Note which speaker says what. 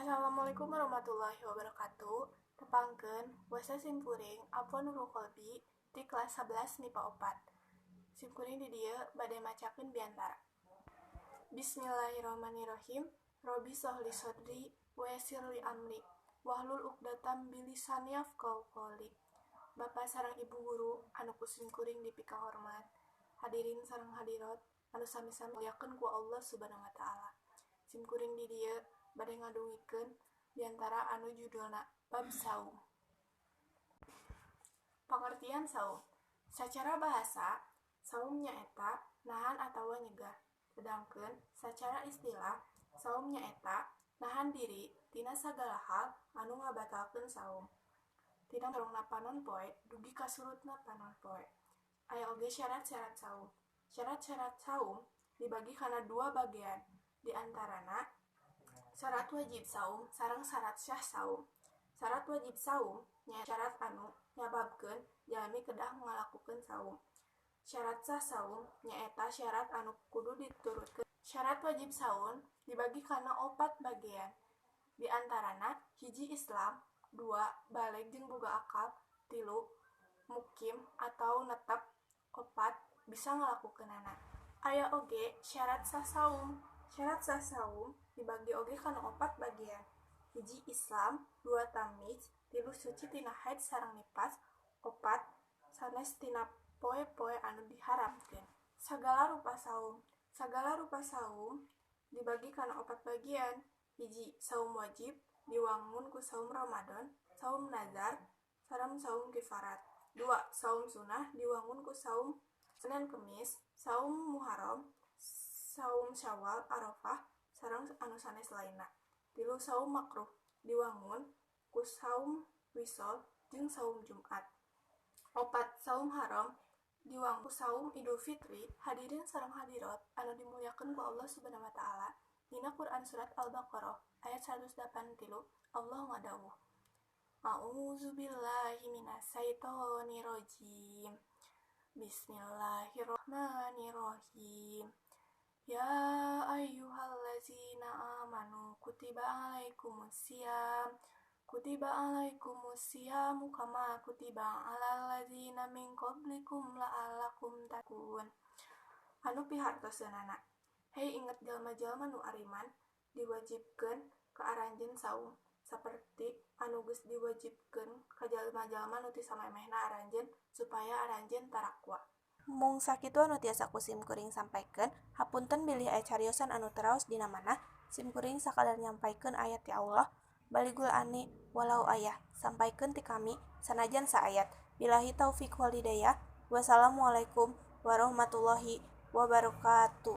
Speaker 1: Assalamualaikum warahmatullahi wabarakatuh. Tepangkeun wasa simkuring Afwan Nurul Qalbi ti kelas 11 MIPA 4. Simkuring di dieu bade macakeun biantara. Bismillahirrahmanirrahim. Robbi shrah li sodri wa yassir li amri wahlul 'uqdatam bilisani yafqahu qouli. Bapak sareng ibu guru anu ku simkuring dipikahormat. Hadirin sareng hadirat anu sami-sami muliakeun ku Allah Subhanahu wa taala. Simkuring di dieu bade ngadugikeun biantara anu judulna Bab Saum. Pangertian saum. Sacara bahasa, saum nyaeta nahan atawa nyegah. Sedangkeun sacara istilah, saum nyaeta nahan diri tina sagala hal anu ngabatalkeun saum. Tina sorongna panon poe dugi ka surutna panon poe. Aya oge syarat-syarat saum. Syarat-syarat saum dibagi kana dua bagian, di antarana syarat wajib saum sareng syarat sah saum. Syarat wajib saum nyaeta syarat anu nyababkeun jalmi kedah ngalakukeun saum. Syarat sah saum nyaeta syarat anu kudu diturutkeun. Syarat wajib saum dibagi kana opat bagian, di antarana hiji Islam, dua baleg jeung boga akal, tilu mukim atau netep, opat bisa ngalakukeunana. Aya oge syarat sah saum. Syarat sah saum dibagi oge kana opat bagian. Hiji Islam, dua tamyiz, tilu suci tina haid sareng nifas, opat sanes tina poe-poe anu diharamkeun. Sagala rupa saum. Sagala rupa saum dibagi kana opat bagian. Hiji saum wajib diwangun ku saum Ramadan, saum nazar, sareng saum kifarat. Dua saum sunah diwangun ku saum Senin Kemis, saum Muharram, saum Syawal, Arafah, sareng anu sanes lainna. Tilu saum makruh diwangun ku saum Wisol jeung saum Jumat. Opat saum haram diwangun ku saum Idul Fitri. Hadirin sareng hadirat anu dimuliakeun ku Allah Subhanahu wa taala. Dina Quran surat Al-Baqarah ayat 183 Allah ngadawuh. A'udzubillahi minasyaitonirrajim. Bismillahirrahmanirrahim. Ya ayyuhallazina amanu kutiba alaikumusiyam kutiba alaikumusyiyamu kama kutiba alal ladzina min qablikum la'allakum tattaqun. Anu pihartoseunana. Hei inget jalma-jalma nu ariman diwajibkeun ka aranjeun saum saperti anu geus diwajibkeun ka jalma-jalma nu ti samemehna aranjeun supaya aranjeun tarakwa.
Speaker 2: Mung sakitu anu tiasa ku simkuring sampaikeun, hapunten bilih aya cariosan anu teraos dina manah, simkuring sakadar nyampaikeun ayat ti Allah, balighul anni walau ayah, sampaikeun ti kami sanajan saayat. Billahi taufik wal hidayah, wassalamualaikum warahmatullahi wabarakatuh.